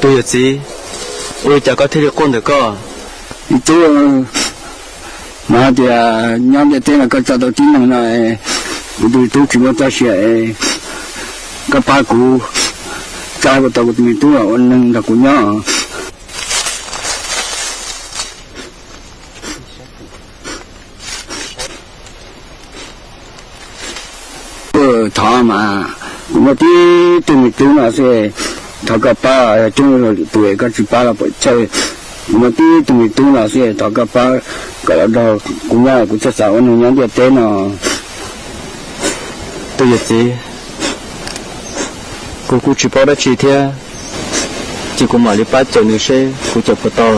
Tus yawm txiv, ua li cas koj thiaj li quaj ntawm koj? Me tub, mas hais tias nyob ntiaj teb no koj tso tau tib neeg no, kuv tus me tub tsis muaj txoj sia, koj pab kuv tsa tau kuv tus me tub los ua neeg nrog kuv nyob. Thov mas, kuv muaj tib tug me tub no xwb, thov koj pab, yog coob lwm tus koj tsis pab los puas tsawg. Kuv muaj tib tug me tub no xwb, thov koj pab kom los nrog kuv nyob, kuv thiaj xav ua neeg nyob ntiaj teb no. Tus yawm txiv, kuv kuj tsis paub dab tsi thiab, ces kuv mam li pab cawm nws seb kuv cawm puas tau.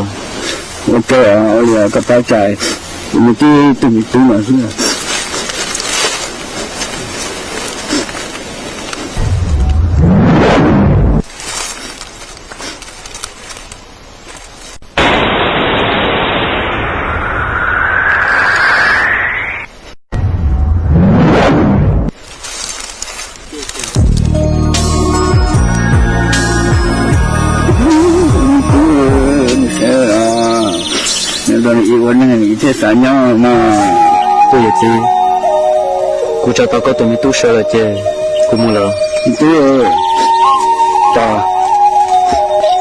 Ua kawg, ua li koj pab tsa, kuv muaj tib tug me tub no xwb. Nws sawv los, nws nrog nws ib ua neeg nws thiaj xav nyob no. Tus yawm txiv, kuv tsa tau koj tus me tub sawv lawm ces kuv mus lawm. Me tub, tos,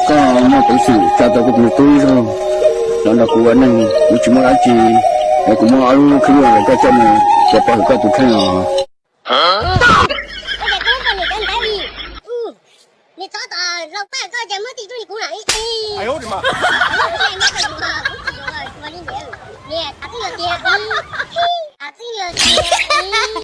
koj muaj peev xwm tsa tau koj tus me tub zoo los nrog kuv ua neeg, kuv tsis muaj dab tsi, es kuv muab ob lub khib lub los koj coj mus, kuv pov hwm koj tus kheej os. Niam txhob tom hlau paj koj ces muab tis rau kuv na. Niam, twb yog tias